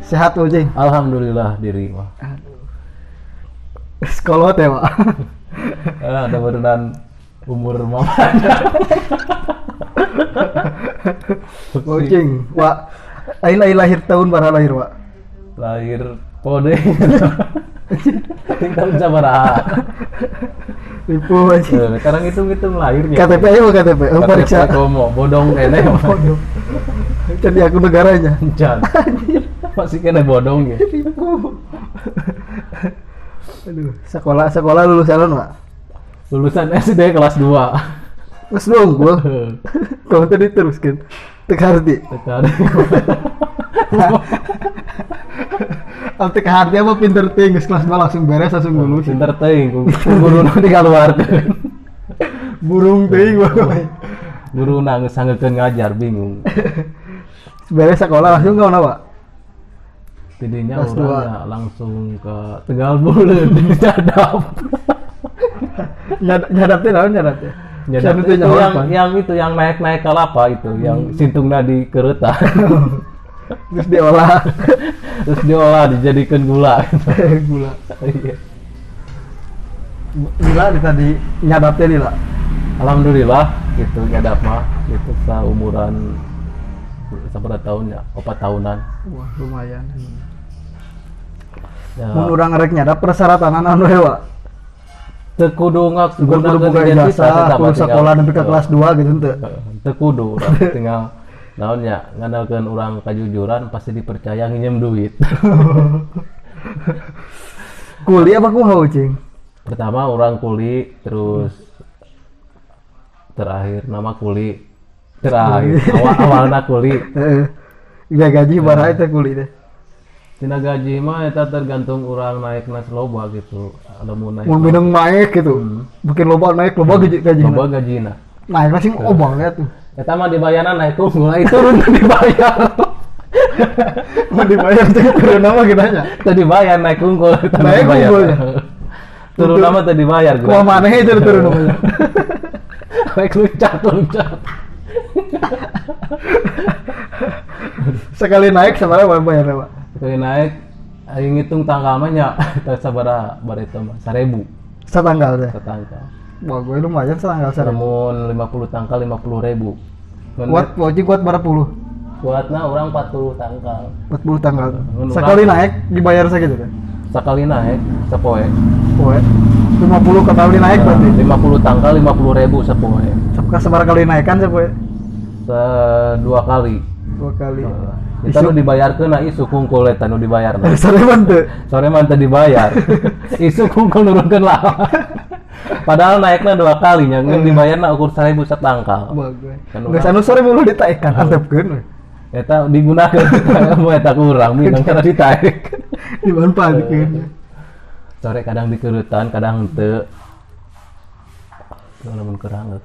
Sehat Ucing? Alhamdulillah diri mah. Aduh. Sekolah teh, Pak. Ada berenang umur mama. Ucing, Wak. Aing lahir tahun bara lahir, Wak. Lahir pode. Ting tahun sabaraha. Ribu aja. Sekarang hitung-hitung lahirnya. KTP aja mau KTP. Oh, periksa. Komo, bodong kene. Bodong. Jadi aku negaranya. Jan. Masih kene bodong ya. Ribu. Aduh, sekolah lulusan Pak. Lulusan SD kelas 2. Kelas 2 unggul. Kamu tadi teruskan. Teka arti. Teka arti apa pinter teuing geus kelas 2 langsung beres langsung lulus. Pinter teuing guru nu dikaluarkeun. Burung teuing wae. Guru geus sanggekeun ngajar bingung. Beres sekolah langsung ka mana, Pak? Tidinya urang langsung ke Tegal Buleud nyadap. Nyadap teh naon nyadap teh? Nyadap itu yang itu yang naik-naik kelapa itu, yang sintungna di kereta. Terus diolah. Terus diolah dijadikan gula. Gula. Iya. Lila di tadi nyadap teh lila. Alhamdulillah gitu nyadap mah gitu saumuran sabaraha tahun ya, 4 tahunan. Wah, lumayan. Ya. Mun urang rek nyadap persyaratan anu we, Wak. Teu kudu ngagunakeun identitas, kudu sekolah nepi ka kelas 2 gitu henteu. Teu kudu urang tinggal naon nya ngandalkeun urang kajujuran pasti dipercaya nginjem duit. Kuli apa kumaha Ucing? Pertama urang kuli, terus terakhir nama kuli. Terakhir awalna kuli. Heeh. Gaji baraha teh kuli teh. Tina gaji mah eta tergantung urang naikna loba gitu. Lamun naik. Mun mineng naik gitu. Bikin loba naik loba gaji. Loba gajina. Naik sih obang ya tuh. Eta mah dibayarna naik unggul, itu turun dibayar. Mau dibayar teh turun nama kitanya. Teu dibayar naik unggul, naik unggul. Turun nama teu dibayar. Kumaha maneh itu turun namanya. Naik loncat. Sekali naik sabaraha bayar, Pak? Sekali naik aing ngitung tanggal mah nya teh sabaraha bar eta mah 1000. Satanggal teh. Satanggal. Wah, gue lumayan setanggal 1000. Lamun 50 tanggal 50.000. Kuat wajib kuat berapa puluh? Kuatna orang 40 tanggal. 40 tanggal. Sekali naik dibayar segitu kan? Sekali naik sepoe. Poe. 50 kali naik berarti. 50 tanggal 50.000 sepoe. Sabaraha kali naikan sepoe? 2 kali. 2 kali. Eta nu dibayarkeun na isuk hungkul eta nu dibayarna. Sore mah teu. Sore mah teu dibayar. Isuk hungkul nurunkeun lah. Padahal naikna 2 kali nya, ngeun dibayarna ukur 1000 satangkal. Bagus. Geus anu sore mulu ditaekan antepkeun. Eta digunakeun mu eta kurang minang kana ditaek. Dimanfaatkeun. Sore kadang dikeuretan, kadang henteu. Lamun kerang.